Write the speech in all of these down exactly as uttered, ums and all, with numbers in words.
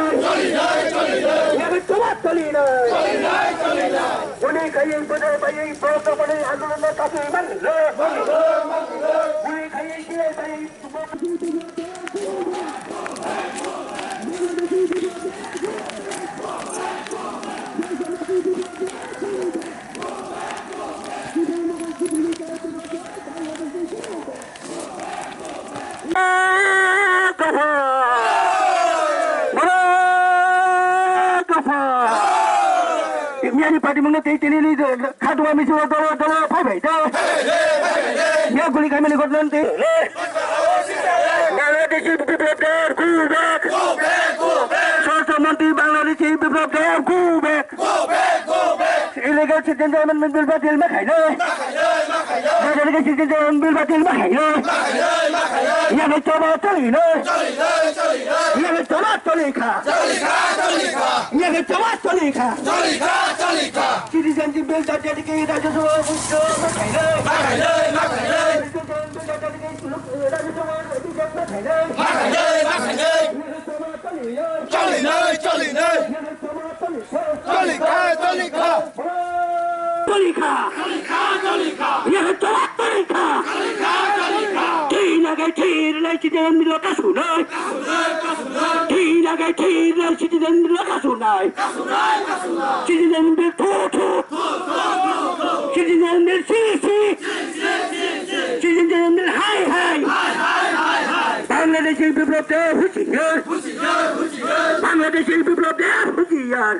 Choli nai, choli nai. Yagwi choba choli nai. Choli nai, choli nai. Guli khaiwi bwdai baiwi borok rokni andolonno kasui man le. Guli khaiwi kiyai baiwi. Miyani party mungno tei tini ni khadua misi o dolo dolo phai bai da. Miya guli khaimani ghotna tei. Bangladeshi Biplab Deb, go back. Go back, go back. Swarashtra Mantri Bangladeshi Biplab Deb, go back. Go back, go back. Illegal citizenship amendment bill batil ma khainai. Ma khainai, ma khainai. Illegal citizenship amendment bill batil ma khainai. Ma khainai, ma khainai. Yagwi choba choli nai. Choli nai, choli nai. Yagwi choba choli kha. Choli kha, choli kha. Yagwi choba choli kha. Choli kha, choli kha. Citizenship bill jati jati ke Rajya Sabha o bujjo ma khainai. Ma khainai, ma khainai. Citizenship bill jati jati ke Rajya Sabha o bujjo ma khainai. Ma khainai, ma khainai. Yagwi choba choli nai. Choli nai, choli nai. Yagwi choba choli nai. Choli kha, choli kha. Choli kha. Choli kha, choli kha. Yagwi choba choli kha. Choli kha, choli kha. Thwi nai khe thwi rwnai citizen bill o kasu nai. Thwi nai khe thwi rwnai citizen bill o kasu nai. Citizen bill thu thu. Citizen bill si si. Citizen bill hai hai. Bangladeshi Biplab Deb hushiyar. Bangladeshi Biplab Deb hushiyar.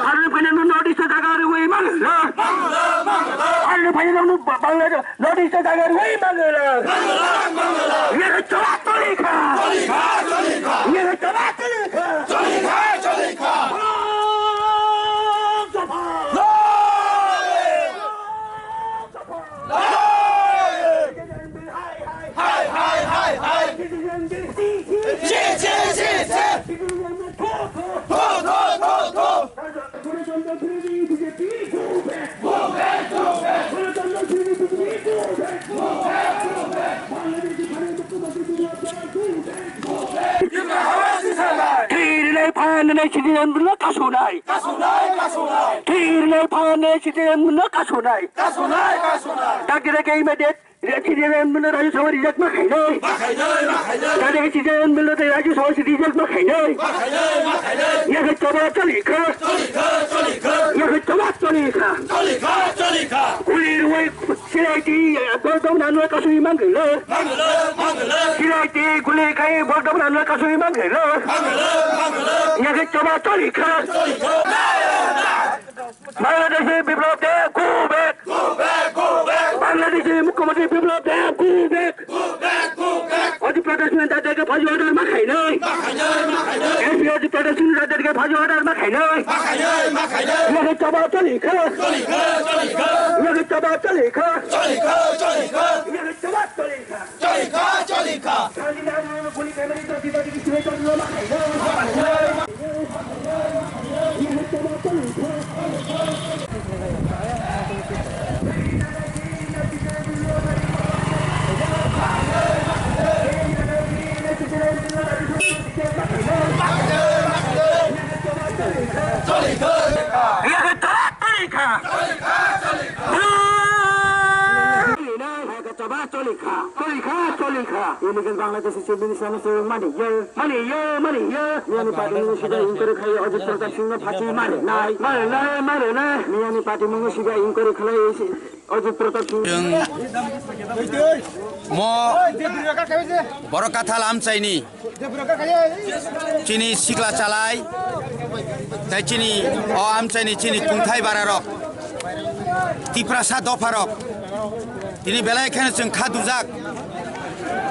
Aroni phainai no North East o jaga rwui mangla. Aroni phainai no Bangladesh North East o jaga rwui mangla. Yagwi choba choli kha. Yagwi choba choli kha. Choli kha, choli kha. Jafar. Jafar. Hai, hai, hai, hai. Si, si, si, si. Tho, tho, tho, tho. Phanai citizen no kasunai. Kasunai, kasunai. Thirnai phanai citizen no kasunai. Kasunai, kasunai. Dakire ke immediate citizen no Rajya Sabha reject ma khainai. Ma khainai, ma khainai. Dakire citizen no Rajya Sabha reject ma khainai. Ma khainai, ma khainai. Yakhe choba cholikha. Cholikha, cholikha. Yakhe choba cholikha. Cholikha, cholikha. Kulir wai C I T, borok dom nang nang kasui mangwilo. Mangwilo, mangwilo. C I T guli khai borok dom nang nang kasui mangwilo. Mangwilo, mangwilo. Yakhe choba cholikha. Cholikha. Bangladeshi Biplab Deb, go back. Go back, go back. Bangladeshi Mukhyamantri Biplab Deb, go back. Go back, go back. Ajit Pradhan Singh Chadha ke phaji order ma khainai. Ma khainai, ma khainai. S P Ajit Pradhan Singh Chadha ke phaji order ma khainai. Ma khainai, ma khainai. Yakhe choba cholikha. Cholikha, cholikha. Yakhe choba cholikha. Cholikha, cholikha. Yakhe choba cholikha. Cholikha, cholikha. Cholikha, cholikha. Cholikha, cholikha. Cholikha, cholikha. Illegal Bangladeshi Chief Minister no swrwng mani yo, mani yo, mani yo. Miyani party mungni sida inquiry khai Ajit Pratap Singh no phachi mari nai. Mari nai, mari nai. Miyani party mungni sida inquiry khlai Ajit Pratap Singh. Chwng mo borok kathal amchaini chini sikla chalai, tei chini o amchaini chini kungthai bararok, Tiprasa dopharok, tini belai kheno chwng kha dujak.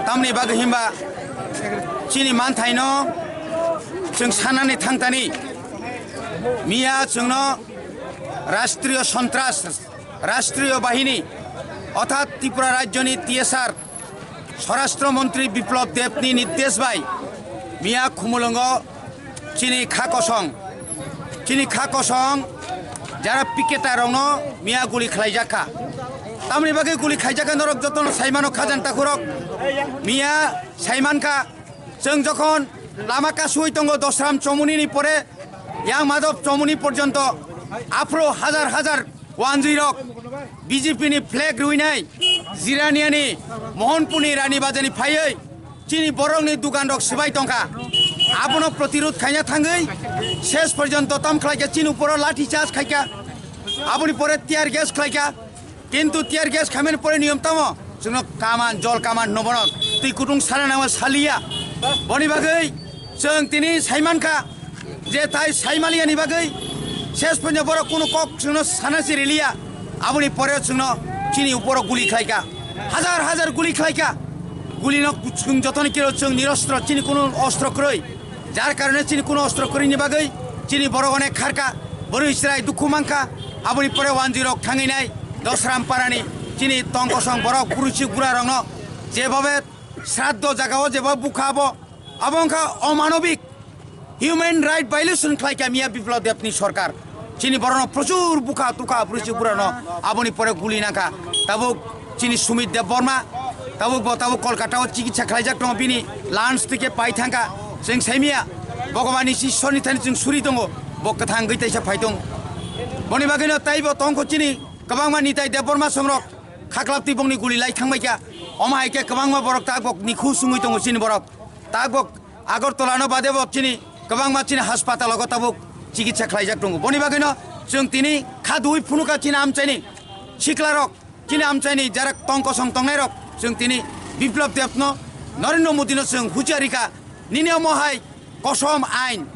Tamni bagwi himba chini manthaino chwng sanani thangtani. Miya chwngno Rashtriyo Sontras, Rashtriyo Bahini, orthat Tripura Rajyoni T S R, Swarashtra Montri Biplab Debni nirdesh bai miya Khumulwngo chini kha kosong, chini kha kosong jara piketarokno miya guli khlaijak kha. Tamni bagwi guli khlaijak kha norok jotono saimano khajan takhurok miya saimankha. Chwng jokhon lama kasui tongo Dosram Chomuni ni pore Yang Madhav Chomuni porjonto aphro hajar hajar wanjwi rok B J P ni flag rwinai Jiraniani Mohanpurni Rani Bazani phaiwi chini borokni dukan rok swbai tongkha. Abono protirod khaina thangwi ses porjonto tam khlaikha, chini uporo lathi charge khaikha, aboni pore tear gas khlaikha. Kintu tear gas khaimani pore niyom tamo? Chwngno kaman, jol kaman hwno bono. Twi kutung sana nangma saliya. Boni bagwi chwng tini saimankha je tai saimaliyani bagwi ses poino borok kunu kok chwngno sana se riliya. Aboni pore chwngno chini uporo guli khlaikha. Hajar hajar guli khlaikha. Gulino chwng jotoni kiro chwng nirostro chini kunu ostro kwrwi. Jar karone chini kuno ostro kwrwini bagwi chini borok onek kharkha, bwrwi chwrai dukhu mankha, aboni pore wanjwi rok thangwi nai Dosram parani chini tong kosong borok bwrwi chwrai rokno jebhabe sraddho jagao jeba bukha abo, abo wngkha omanobik human right violation khlaikha miya Biplab Debni sorkar. Chini borokno prochur bukha tukha, bwrwi chwrai burano aboni pore guli nangkha. Tabuk chini Sumit Debbarma, tabuk bo tabuk Kolkata o chikitsa khlaijak tongo, bini lungs twi khe pai thangkha. Chwng saimia, Bhagwan ni Ishwar ni thani chwng suri tongo, bo kwthang gwi taisa phai tongo. Boni bagwino taibo tongkho chini kwbangma Nitai Debbarma songrok khaklap twi bongni guli lai thangbaikha. Omo hai khe kwbangma borok tabuk nikhu sungwi tongo chini borok. Tabuk Agartala no bade bo chini kwbangma chini haspatalo go tabuk chikitsa khlaijak tongo. Boni bagwino chwng tini kha dui phunukha chini amchaini siklarok, chini amchaini jarak tong kosong tongnairok, chwng tini Biplab Debno, Narendra Modino chwng huchiarikha, nini omo hai kosom ain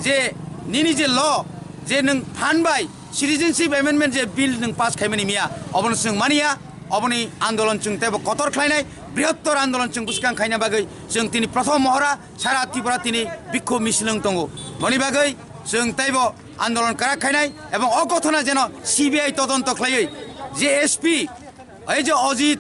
je nini je law je nwng phan bai Citizenship Amendment je bill nwng pass khaimani miya, obono chwng maniya, oboni andolon chwng teibo kotor khlainai, brihottor andolon chwng bwskang khaina bagwi chwng tini prothom mohora sara Tripura tini bikhub misil wng tongo. Boni bagwi chwng teibo andolon kwrak khainai ebong o gothona jeno C B I todonto khlaiwi je S P, ei je Ajit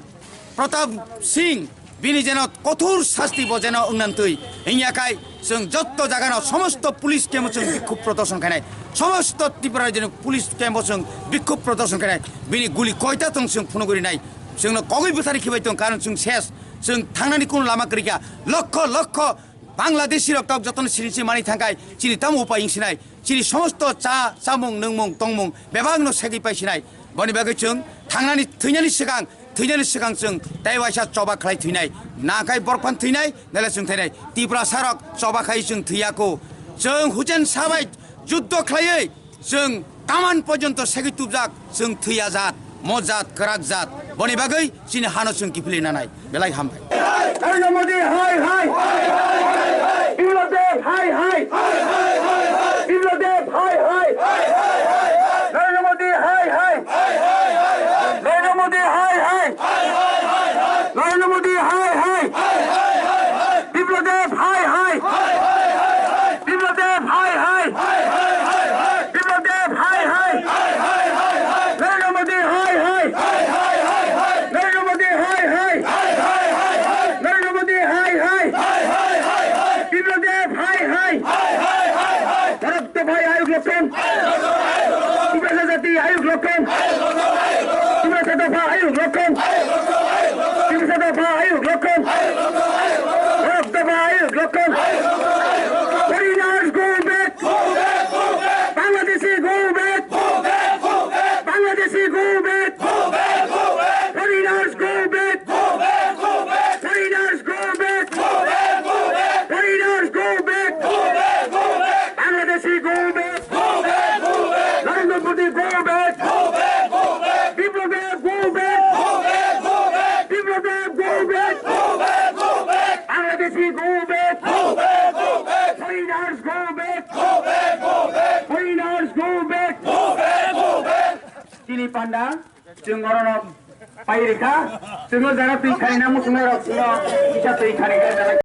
Pratap Singh, bini jeno kothor sasti bo jeno wngnan twi. Hinya khai chwng jotto jagano somosto police camp-o chwng bikhub prodorshon khainai. Somosto Tripura rajyoni police camp-o chwng bikhub prodorshon khainai. Bini guli koita tong chwng phunugwi rinai. Chwngno kogwi bwthari khibai tong, karon chwng ses. Chwng thangnani kuno lama kwrwikha. Lokho lokho Bangladeshi rok tok jotono sini se mani thangkai chini tamo upai wng sinai. Chini somosto cha, chamung, nungmung, tongmung bebak no segwi pai sinai. Boni bagwi chwng thangnani, thwinani swkang, thwinani swkang chwng tei waisa choba khlai thwinai. Nakai borok phan thwinai, nele chwng thainai. Tiprasa rok choba khai chwng thwiyako. Chwng huchen sabai juddo khlaiwi chwng kaman porjonto segwi tubjak, chwng thwiya jat, mo jat, kwrak jat. Boni bagwi chini hano chwng kiphilwi nanai. Belai hambai. Narendra Modi hai hai. Biplab Deb hai hai. Biplab Deb hai hai. Narendra Modi hai hai. Narendra Modi hai hai. Narendra Modi hai hai. Biplab Deb hai hai. Biplab Deb hai hai. Biplab Deb hai hai. Narendra Modi hai hai. Narendra Modi hai hai. Narendra Modi hai hai. Biplab Deb hai hai. Bharat Dopha Ayog Lokkhan. Tiprasa Jati Ayog Lokkhan. Tiprasa Dopha Ayog Lokkhan. Tiprasa Dopha Ayog Lokkhan. Bharat Dopha Ayog Lokkhan. Foreigners go back. Bangladeshi go back. Bangladeshi go back. Foreigners go back. Foreigners go back. Foreigners go back. Bangladeshi go back. Narendra Modi go back. Biplab Deb go back. Biplab Deb go back. Bangladeshi go back. Foreigners go back. Foreigners go back. Chini panda, chwng orono pai rikha, chwngno jara twi kharina muchungnai rok chwngno kisa twi kharina.